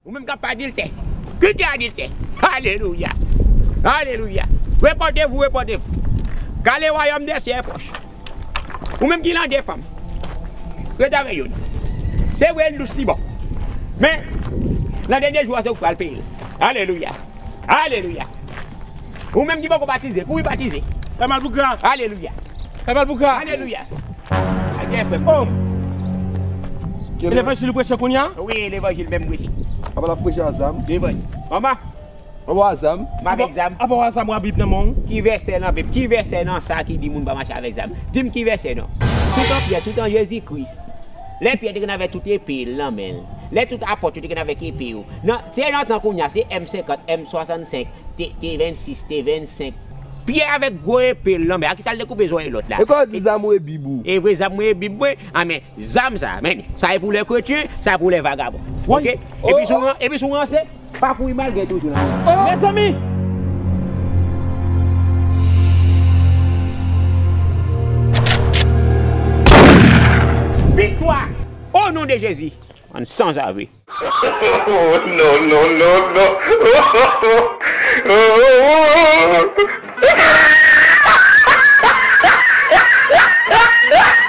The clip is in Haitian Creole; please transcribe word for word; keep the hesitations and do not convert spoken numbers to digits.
Ou menm k ap adiltè, kite adiltè. Alelouya. Alelouya. Repòte vou, repòte vou. Kale wayòm de syèl pwòch. Ou menm ki nan de fanm, ret avè youn. Se vre, l dous, li bon. Men, nan dènye jou a, se ou k pral peye l. Alelouya. Alelouya. Ou menm ki poko batize, kouri batize. Fè mal pou gra. Alelouya. Fè mal pou gra. Alelouya. Alelouya, frè m. Oh. E levanjil ou preche kounye a? Wi, levanjil menm preche. Apa l ap preche a zam? Levanjil. Manman. Apa w a zam? M avèk zam. Apa w a zam w a Bib nan men w? Ki vèsè nan Bib? Ki vèsè nan sa ki di moun pa mache avèk zam? Di m ki vèsè non. Tout an Pyè, tout an Jezi Kris. Lè Pyè te gen avèk tout epe l nan men l. Lè tout apòt yo te gen avèk epe yo. Nan, se nan tan kounye a, se M senkant, M swasannsenk, T, T vennsis, T vennsenk. Pyè avèk gwo epe l nan men. A kisa l te koupe zòrèy lòt la? E kòman w di zam ou e Bib ou? E vre zam mwen e Bib mwen. Amèn. Zam sa, men, sa e pou lè kretyen, sa e pou lè vagabon. Woy. Oke? Epi si w ran-, epi si w ranse, pa kouri malgre toujou nan. Mezanmi! Viktwa! O non de Jezi! Ann sanzave. Oh, non, non, non, non.